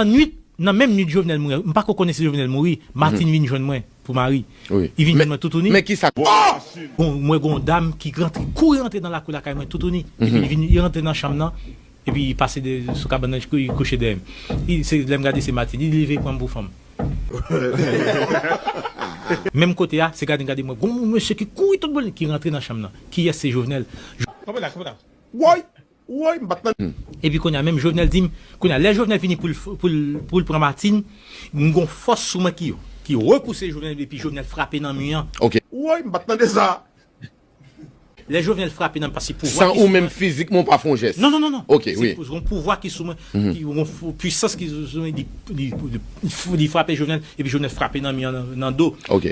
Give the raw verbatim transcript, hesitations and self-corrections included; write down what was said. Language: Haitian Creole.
Nan nwit, nan menm nwit Jovenel mouri, m pa ko konnen si Jovenel mouri, Martine vin jwenn mwen pou mari. Wi. Li vin jwenn mwen toutouni. Men ki sa? Bon, mwen gon dam ki rantre, kouri rantre nan lakou lakay mwen toutouni. Epi li vin, li rantre nan chanm nan. Epi li pase de, sou kabann nan, li kouche dèyè m. Li, se, lè m gade se Martine, li leve pran m pou fanm. Menm kote a, se gade, gade mwen. Gon mesye ki kouri tout bò, ki rantre nan chanm nan. Kiyès se Jovenel? Kanpe la, kanpe la. Woy! Woy, m pa t nan. Epi kounye a, menm Jovenel di m, kounye a, lè Jovenel vini pou l, pou l, pou l pran Martine, m gon fòs sou mwen ki, ki repouse Jovenel, epi Jovenel frape nan mi an. Ok. Woy, m pa t tande sa. Lè Jovenel frape nan, paske pouvwa San ki ou sou menm mwen. Fizik mwen ou pa fè yon jès. Non, non, non, non. Ok, Se wi. pou- gon pouvwa ki sou mwen, ki, gon fou- pwisans ki sou mwen, li, li, li, li frape Jovenel, epi Jovenel frape nan mi an nan, nan do. Ok.